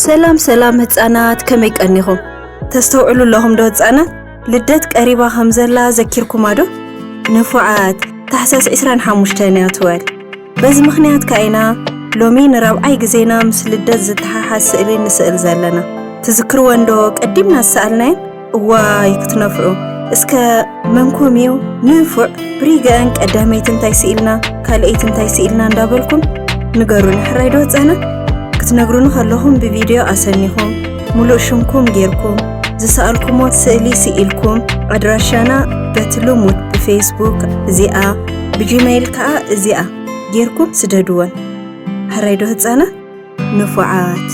ሰላም ሰላም ህፃናት፣ ከመይ ቀኒኹም? ተስተውዕሉ ኣለኹም ዶ ህፃናት? ልደት ቀሪባ ከም ዘላ ዘኪርኩማ ዶ? ንፉዓት፣ ታሕሳስ ዕስራን ሓሙሽተን እያ ትውዕል። በዚ ምኽንያት ከኣ ኢና ሎሚ ንራብዓይ ግዜና ምስ ልደት ዝተሓሓዝ ስእሊ ንስእል ዘለና። ትዝክርወን ዶ ቀዲምና ዝሰኣልናየን? እዋይ ክትነፍዑ። እስከ መንኩም እዩ ንፉዕ? ብሪገአን ቀዳመይቲ እንታይ ስኢልና፣ ካልኣይቲ እንታይ ስኢልና እንዳበልኩም ንገሩኒ። ሕራይ ዶ ህፃናት? ክትነግሩኒ ከለኹም ብቪድዮ ኣሰኒኹም፣ ሙሉእ ሽምኩም ጌርኩም፣ ዝሰኣልኩሞ ስእሊ ስኢልኩም፣ ኣድራሻና በቲ ልሙድ ብፌስቡክ እዚኣ፣ ብጂሜይል ከኣ እዚኣ ጌርኩም ስደድወን። ሕራይ ዶ ህፃናት? ንፉዓት።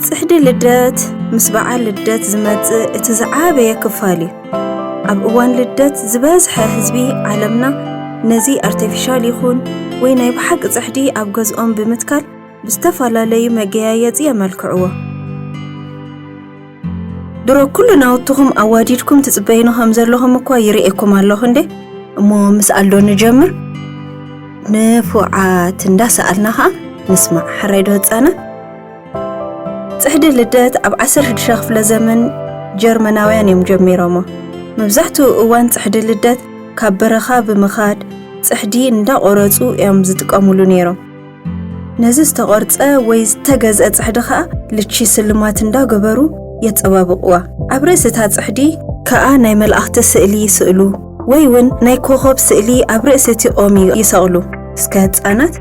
ጽሕዲ ልደት ምስ በዓል ልደት ዝመጽእ እቲ ዝዓበየ ክፋል እዩ። ኣብ እዋን ልደት ዝበዝሐ ህዝቢ ዓለምና ነዚ ኣርቲፊሻል ይኹን ወይ ናይ ብሓቂ ጽሕዲ ኣብ ገዝኦም ብምትካል ብዝተፈላለዩ መገያየጺ የመልክዕዎ። ድሮ ኩሉ ናውትኹም ኣዋዲድኩም ትጽበዩኒ ከም ዘለኹም እኳ ይርእየኩም ኣለኹ እንዴ። እሞ ምስኣል ዶ ንጀምር? ንፉዓት እንዳሰኣልና ኸኣ ንስማዕ። ሕራይ ዶ ህጻናት? ጽሕዲ ልደት ኣብ ዓሰርተ ሽዱሽተ ክፍለ ዘመን ጀርመናውያን እዮም ጀሚሮሞ። መብዛሕትኡ እዋን ጽሕዲ ልደት ካብ በረኻ ብምኻድ ጽሕዲ እንዳቖረጹ እዮም ዝጥቀሙሉ ነይሮም። ነዚ ዝተቖርጸ ወይ ዝተገዝአ ጽሕዲ ኸኣ ልቺ ስልማት እንዳገበሩ የጸባብቕዋ። ኣብ ርእሲ እታ ጽሕዲ ከኣ ናይ መላእኽቲ ስእሊ ይስእሉ ወይ እውን ናይ ኮኾብ ስእሊ ኣብ ርእሲ እቲ ኦም ይሰቕሉ። እስከ ህጻናት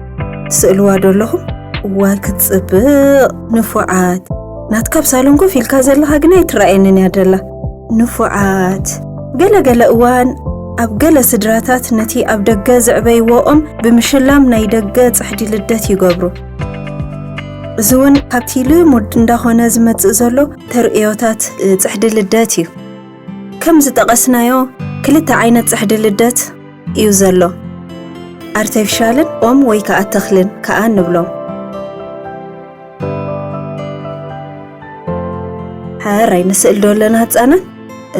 ትስእልዋ ዶ ኣለኹም? እዋይ ክትጽብቕ ንፉዓት። ናትካ ኣብ ሳሎን ኮፍ ኢልካ ዘለኻ ግን ኣይትረኣየንን እያ ደላ። ንፉዓት። ገለ ገለ እዋን ኣብ ገለ ስድራታት ነቲ ኣብ ደገ ዘዕበይዎ ኦም ብምሽላም ናይ ደገ ጽሕዲ ልደት ይገብሩ። እዚ እውን ካብቲ ልሙድ እንዳኾነ ዝመጽእ ዘሎ ተርእዮታት ጽሕዲ ልደት እዩ። ከም ዝጠቐስናዮ ክልተ ዓይነት ጽሕዲ ልደት እዩ ዘሎ። ኣርቲፊሻልን ኦም ወይ ከኣ ተኽልን ከኣ ንብሎም። ሕራይ ንስእል ዶ ኣለና ህጻናት?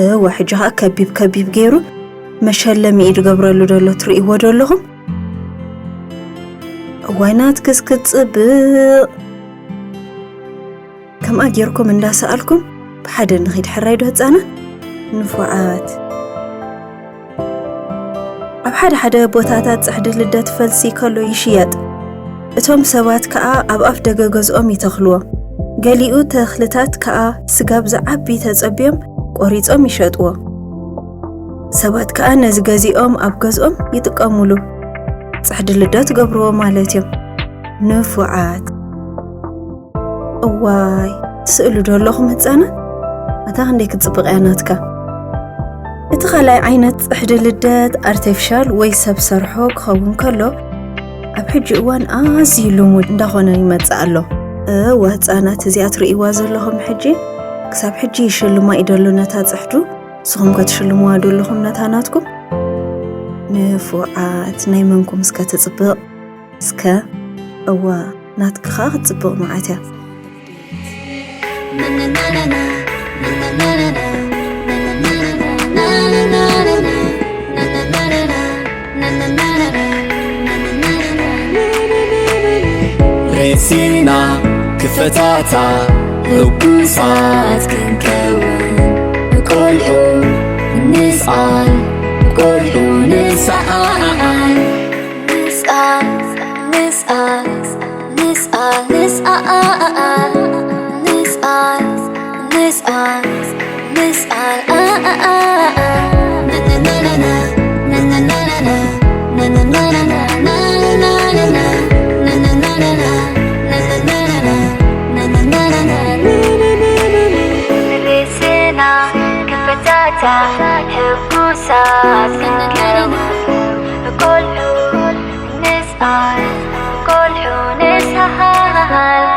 እወ፣ ሕጂ ኸኣ ከቢብ ከቢብ ገይሩ መሸለሚ እዩ ዝገብረሉ ዘሎ። ትርእይዎ ዶ ኣለኹም? እዋይ ናትክስ ክትጽብቕ። ከምኣ ጌርኩም እንዳሰኣልኩም ብሓደ ንኺድ። ሕራይ ዶ ህጻናት? ንፉዓት። ኣብ ሓደ ሓደ ቦታታት ጽሕዲ ልደት ፈልሲ ከሎ ይሽየጥ። እቶም ሰባት ከኣ ኣብ ኣፍ ደገ ገዝኦም ይተኽልዎ። ገሊኡ ተኽልታት ከኣ ስጋብ ዝዓቢ ተጸብዮም ቆሪጾም ይሸጥዎ። ሰባት ከኣ ነዚ ገዚኦም ኣብ ገዝኦም ይጥቀሙሉ። ጽሕዲ ልደት ገብርዎ ማለት እዮም። ንፉዓት። እዋይ፣ ስእሉ ዶ ኣለኹም ህጻናት? ኣታ ክንደይ ክትጽብቕ እያ ናትካ። እቲ ካልኣይ ዓይነት ጽሕዲ ልደት ኣርቲፊሻል ወይ ሰብ ሰርሖ ክኸውን ከሎ፣ ኣብ ሕጂ እዋን ኣዝዩ ልሙድ እንዳኾነ ይመጽእ ኣሎ። እወ ህጻናት፣ እዚኣ ትርእይዋ ዘለኹም ሕጂ ክሳብ ሕጂ ይሽልማ እዩ ደሎ ነታ ጽሕዱ። ንስኹም ከ ትሽልምዋ ዶ ኣለኹም ነታ ናትኩም? ንፉዓት፣ ናይ መንኩም እስከ ትጽብቕ? እስከ፣ እዋ፣ ናትኪ ኸኣ ክትጽብቕ መዓት እያ። ሬሲና ክፈታታ ህጉሳት ክንከውን፣ ቆልዑ ንስኣል፣ ቆልዑ ንስኣል። ንስኣል፣ ንስኣል፣ ንስኣል፣ ንስኣል፣ ንስኣል፣ ንስኣል፣ ንስኣል፣ ኣ፣ ኣ፣ ኣ፣ ኣ። ርእስና ክፈታታ ሕጉሳት ክንከውን፣ ቆልዑ ንስኣል፣ ቆልዑ ንስኣል።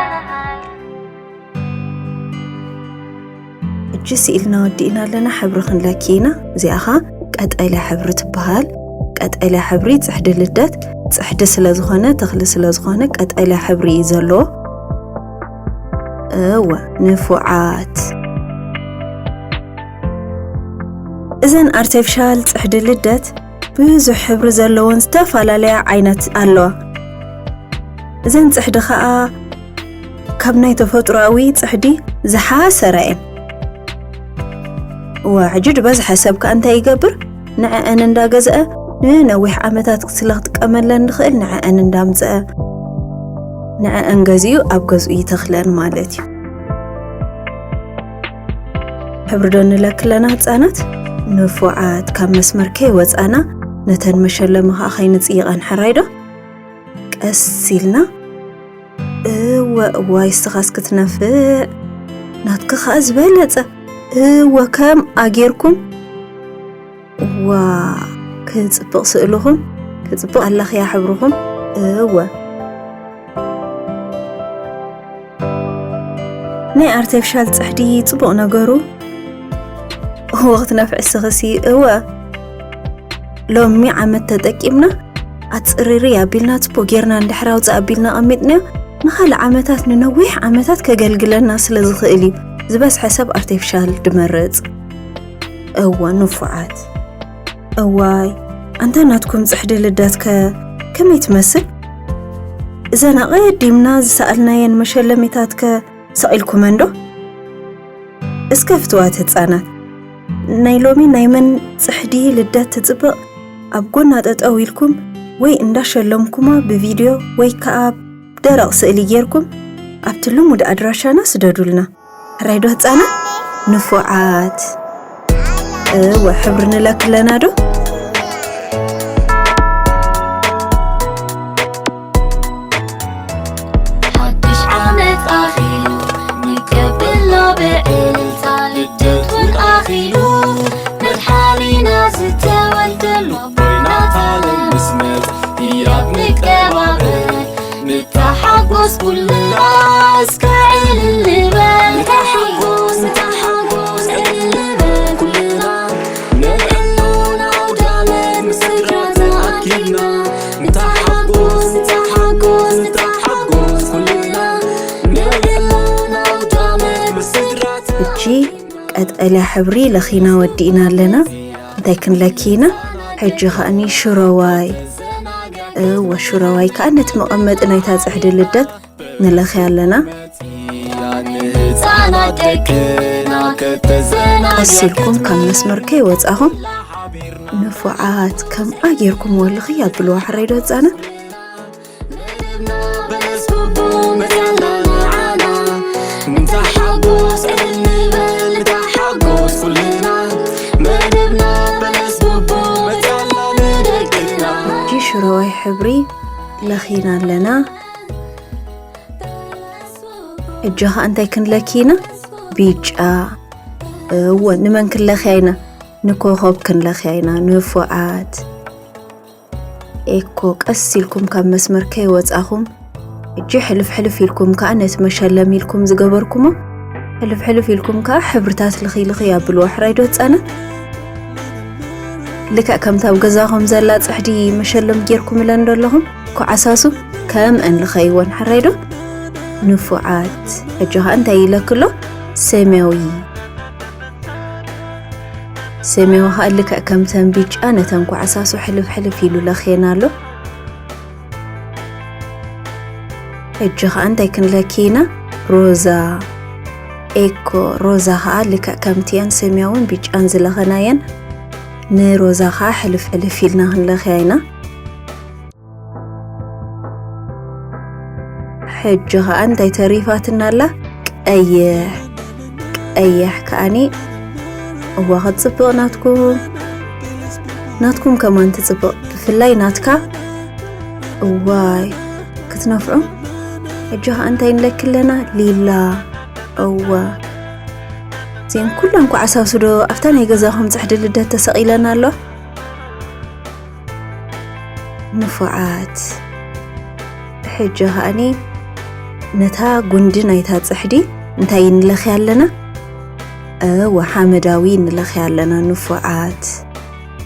እጂ ስኢልና ወዲእና ኣለና፣ ሕብሪ ክንለኪ ኢና። እዚኣ ኸ ቀጠልያ ሕብሪ ትበሃል። ቀጠልያ ሕብሪ ጽሕዲ ልደት፣ ጽሕዲ ስለ ዝኾነ፣ ተኽሊ ስለ ዝኾነ ቀጠልያ ሕብሪ እዩ ዘለዎ። እወ፣ ንፉዓት። እዘን ኣርቲፊሻል ጽሕዲ ልደት ብዙሕ ሕብሪ ዘለወን ዝተፈላለያ ዓይነት ኣለዋ። እዘን ጽሕዲ ኸኣ ካብ ናይ ተፈጥሮኣዊ ጽሕዲ ዝሓሰራ እየን። እዋ፣ ሕጂ ዝበዝሐ ሰብ ከኣ እንታይ ይገብር? ንዕአን እንዳገዝአ ንነዊሕ ዓመታት ስለ ክጥቀመለን ንኽእል ንዕአን እንዳምጽአ ንዕአን ገዚኡ ኣብ ገዝኡ ይተኽለን ማለት እዩ። ሕብሪ ዶ ንለክለና ህጻናት? ንፉዓት፣ ካብ መስመር ከይወጻና ነተን መሸለሚ ኸኣ ከይንጽይቐን ሕራይ ዶ? ቀስ ኢልና፣ እወ፣ እዋይ፣ እስኻስ ክትነፍዕ፣ ናትኪ ኸኣ ዝበለጸ፣ እወ፣ ከምኣ ጌርኩም፣ እዋ፣ ክጽብቕ ስእልኹም፣ ክጽብቕ ኣለኽያ ሕብርኹም፣ እወ። ናይ ኣርቲፊሻል ጽሕዲ ጽቡቕ ነገሩ፣ እወ፣ ክትነፍዕ እስኽሲ፣ እወ። ሎሚ ዓመት ተጠቂምና፣ ኣጽሪሪ ኣቢልና፣ ጽቡቕ ጌርና እንድሕር ኣውጽእ ኣቢልና ኣቐሚጥናዮ፣ ንኻልእ ዓመታት፣ ንነዊሕ ዓመታት ከገልግለና ስለ ዝኽእል እዩ ዝበዝሐ ሰብ ኣርቲፊሻል ድመርጽ። እወ፣ ንፉዓት። እዋይ፣ ኣንታ ናትኩም ጽሕዲ ልደትከ ከመይ ትመስል? እዘን ኣቐዲምና ዝሰኣልናየን መሸለሚታትከ ሰቒልኩመን ዶ? እስከ ፍትዋት ህጻናት፣ ናይ ሎሚ ናይ መን ጽሕዲ ልደት ትጽብቕ? ኣብ ጎና ጠጠው ኢልኩም ወይ እንዳሸለምኩማ ብቪድዮ ወይ ከኣ ደረቕ ስእሊ ጌርኩም ኣብቲ ልሙድ ኣድራሻና ስደዱልና። ሕራይ ዶ ህጻናት? ንፉዓት። እወ፣ ሕብሪ ንለክለና ዶ? ሓድሽ ዓመት ኣኺሉ ንቀበሎ ብዕልልታ፣ ልደት እውን ኣኺሉ መድሓኒና ዝተወልደሉ ኣቦይ ናታለም ምስ መጽ ህያብ ንቀባበል፣ ንተሓጎስ ኩልና እስከ ዕልል ንበል። ንተሓጎስ፣ ንተሓጎስ፣ ዕልል ንበል ኩልና። ነብዕሎ ንኣውዳመት ምስ ስድራ ተኣኪብና። ንተሓጎስ፣ ንተሓጎስ፣ ንተሓጎስ ኩልና። ነብዕሎ ንኣውዳመት ምስ ስድራ ሕጂ ቀጠልያ ሕብሪ ለኺና ወዲእና ኣለና። እንታይ ክንለኪ ኢና? ሕጂ ከኣኒ ሽሮዋይ። እወ፣ ሽሮዋይ ከኣ ነቲ መቐመጢ ናይታ ጽሕዲ ልደት ንለኽያ ኣለና። ንህፃናት ደቅና ከተዘናግዕ ቀስ ኢልኩም ካብ መስመር ከይወጻኹም ንፉዓት ከምኣ ጌርኩም ወልኺ ኣብልዋ ሕራይ ዶ ህፃናት? መደብና በለስ ጉቡ መፅያላ ንዓና። ንተሓጎስ ዕልል ንበል፣ ንተሓጎስ ኩልና። መደብና በለስ ጉቡ መፅያላ ንደቅና። ሕጂ ሽሮዋይ ሕብሪ ለኺና ኣለና። ሕጂ ኸኣ እንታይ ክንለኪ ኢና? ቢጫ። እወ፣ ንመን ክንለኽያ ኢና? ንኮኾብ ክንለኽያ ኢና፣ ንፉዓት። ኤኮ፣ ቀስ ኢልኩም ካብ መስመር ከይወጻኹም፣ ሕጂ ሕልፍ ሕልፍ ኢልኩም ከኣ ነቲ መሸለም ኢልኩም ዝገበርኩሞ፣ ሕልፍ ሕልፍ ኢልኩም ከኣ ሕብርታት ልኺ ልኺ ኣብልዎ፣ ሕራይ ዶ ህጻናት? ልክዕ ከምታ ኣብ ገዛኹም ዘላ ጽሕዲ መሸለም ጌርኩምለን ዶ ኣለኹም? ኮዓሳሱ ከምአን ልኸይወን፣ ሕራይ ዶ? ንፉዓት። ሕጂ ኸኣ እንታይ ኢለኪ ኣሎ? ሰማያዊ። ሰማያዊ ኸኣ ልክዕ ከምተን ቢጫ ነተን ኮዓሳሱ ሕልፍ ሕልፍ ኢሉ ለኽየን ኣሎ። ሕጂ ኸኣ እንታይ ክንለኪ ኢና? ሮዛ። ኤኮ፣ ሮዛ ኸኣ ልክዕ ከምቲአን ሰማያውን ቢጫን ዝለኸናየን፣ ንሮዛ ኸኣ ሕልፍ ሕልፍ ኢልና ክንለኽያ ኢና። ሕጂ ኸኣ እንታይ ተሪፋትና ኣላ? ቀይሕ። ቀይሕ ከኣኒ፣ እዋ፣ ክትጽብቕ ናትኩም። ናትኩም ከማን ትጽብቕ። ብፍላይ ናትካ። እዋይ፣ ክትነፍዑ። ሕጂ ኸኣ እንታይ ንለኪ ኣለና? ሊላ። እዋ። እዚአን ኩለን ኮዓሳሱ ዶ ኣብታ ናይ ገዛኹም ጽሕዲ ልደት ተሰቒለን ኣሎ? ንፉዓት። ሕጂ ኸኣኒ ነታ ጉንዲ ናይታ ጽሕዲ እንታይ ንለኽያ ኣለና? እወ፣ ሓመዳዊ ንለኽያ ኣለና። ንፉዓት።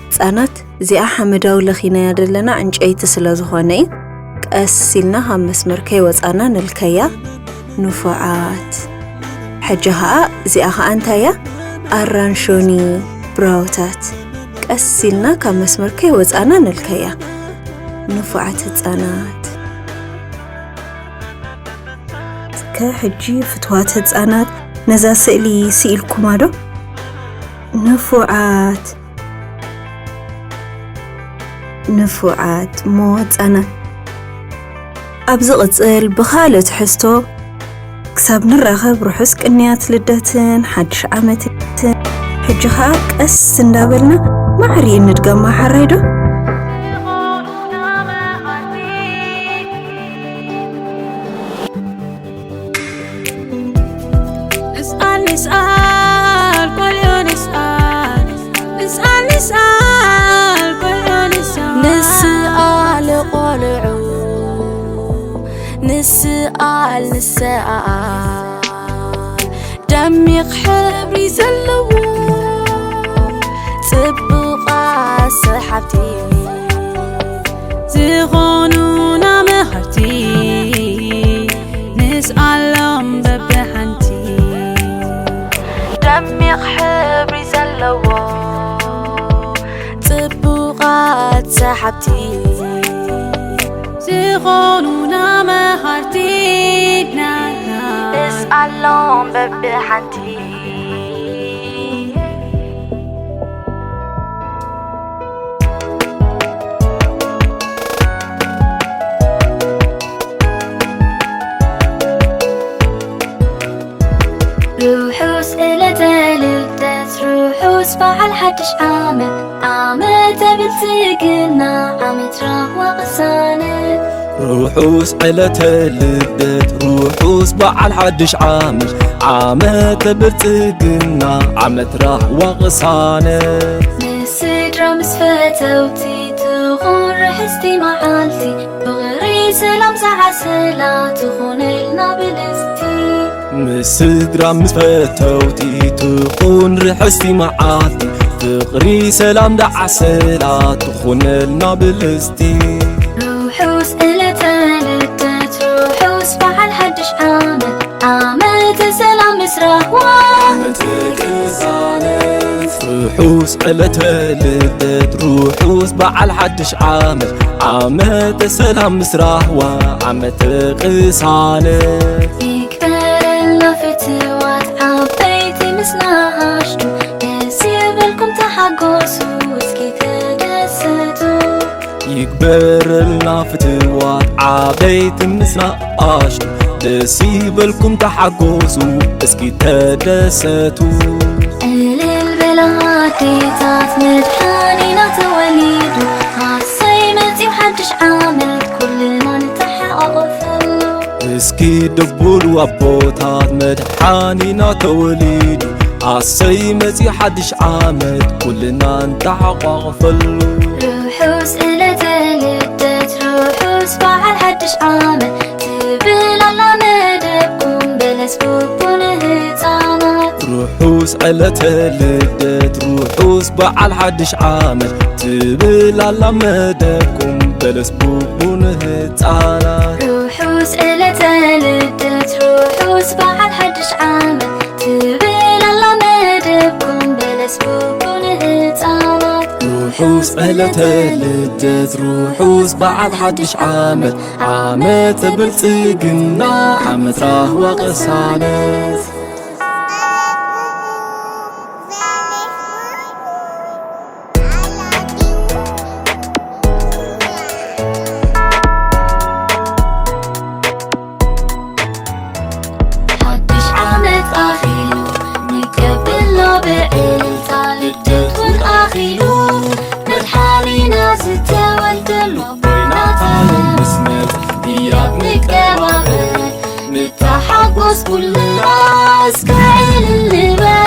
ህጻናት፣ እዚኣ ሓመዳዊ ለኺናያ ዘለና ዕንጨይቲ ስለ ዝኾነ እዩ። ቀስ ኢልና ካብ መስመር ከይወጻና ንልከያ። ንፉዓት። ሕጂ ኸኣ እዚኣ ኸኣ እንታይ እያ? ኣራንሾኒ ብራውታት። ቀስ ኢልና ካብ መስመር ከይወጻና ንልከያ። ንፉዓት ህጻናት። እስከ ሕጂ ፍትዋት ህጻናት ነዛ ስእሊ ስኢልኩማ ዶ? ንፉዓት፣ ንፉዓት እሞ ህጻናት። ኣብ ዝቕጽል ብኻልእ ትሕዝቶ ክሳብ ንራኸብ ርሑስ ቅንያት ልደትን ሓድሽ ዓመትን። ሕጂ ኸኣ ቀስ እንዳበልና ማዕሪ እንድገማ ሓራይ ዶ? ንስኣል ንስኣል ቆልዑ ንስኣል ንስኣል ንስኣል ቆልዑ ንስኣል ንስኣል ቆልዑ ንስኣል ንስኣል ደሚቕ ሕብሪ ዘለዎ ጽቡቓት ሰሓብቲ ዝኾኑና መሃርቲ ንስኣሎም በብሓንቲ ደሚቕ ሕብሪ ዘለዎ ጽቡቓት ሰሓብቲ ዝኾኑና መሃርቲ ናትና ንስኣሎም በብሓንቲ ርሑስ ዕለተ ልደት ርሑስ በዓል ሓድሽ ዓመት ዓመተ ብልጽግና ዓመት ራህዋ ቅሳነት ርሑስ ዕለተ ልደት ርሑስ በዓል ሓድሽ ዓመት ዓመተ ብልጽግና ዓመት ራህዋ ቅሳነት ምስ ስድራ ምስ ፈተውቲ ትኹን ርሕስቲ መዓልቲ ፍቕሪ ሰላም ዝዓሰላ ትኹነልና ብልጽቲ ምስ ስድራ ምስ ፈተውቲ ትኹን ርሕስቲ መዓልቲ ፍቕሪ ሰላም ዝዓሰላ ትኹነልና ብልጽቲ ርሑስ ዕለተ ልደት ርሑስ በዓል ሓድሽ ዓመት ዓመተ ሰላም ምስ ራህዋ ዓመተ ቅሳነት ርሑስ ዕለተ ልደት ርሑስ በዓል ሓድሽ ዓመት ዓመተ ሰላም ምስ ራህዋ ዓመተ ቅሳነት ይግበረልና ፍትዋት ዓበይቲ ምስ ንኣሽቱ ደስ ይበልኩም ተሓጎሱ እስኪ ተደሰቱ ይግበረልና ፍትዋት ዓበይቲ ምስ ንኣሽቱ ደስ ይበልኩም ተሓጎሱ እስኪ ተደሰቱ እልል በላ ኣዴታት መድሓኒና ተወሊዱ ኣሰይ መጺኡ ሓድሽ ዓመት ኩልና ንተሓቋቆፈሉ እስኪ ደው በሉ ኣቦታት መድሓኒና ተወሊዱ ኣሰይ መጺኡ ሓድሽ ዓመት ኩልና ንተሓቋቆፈሉ ርሑስ ዕለተ ልደት ርሑስ በዓል ሓድሽ ዓመት ትብል ኣላ መደብኩም በለስ ቡቡ ንህጻናት ርሑስ ዕለተ ልደት ርሑስ በዓል ሓድሽ ዓመት ትብል ኣላ መደብኩም በለስ ቡቡ ንህጻናት ርሑስ ዕለተ ልደት ርሑስ በዓል ሓድሽ ዓመት ትብል ኣላ መደብኩም በለስ ቡቡ ንህጻናት ርሑስ ዕለተ ልደት ርሑስ በዓል ሓድሽ ዓመት ዓመተ ብልጽግና ዓመት ራህዋ ቅሳነት ሓድሽ ዓመት ኣኺሉ ንቀበሎ ብዕልልታ ልደት እውን ኣኺሉ መድሓኒና ዝተወልደሉ ኣቦይ ናታል ምስ መጸ ብያት ንቀባበል ንተሓጎስ ኩልና እስከ ዕልል ንበል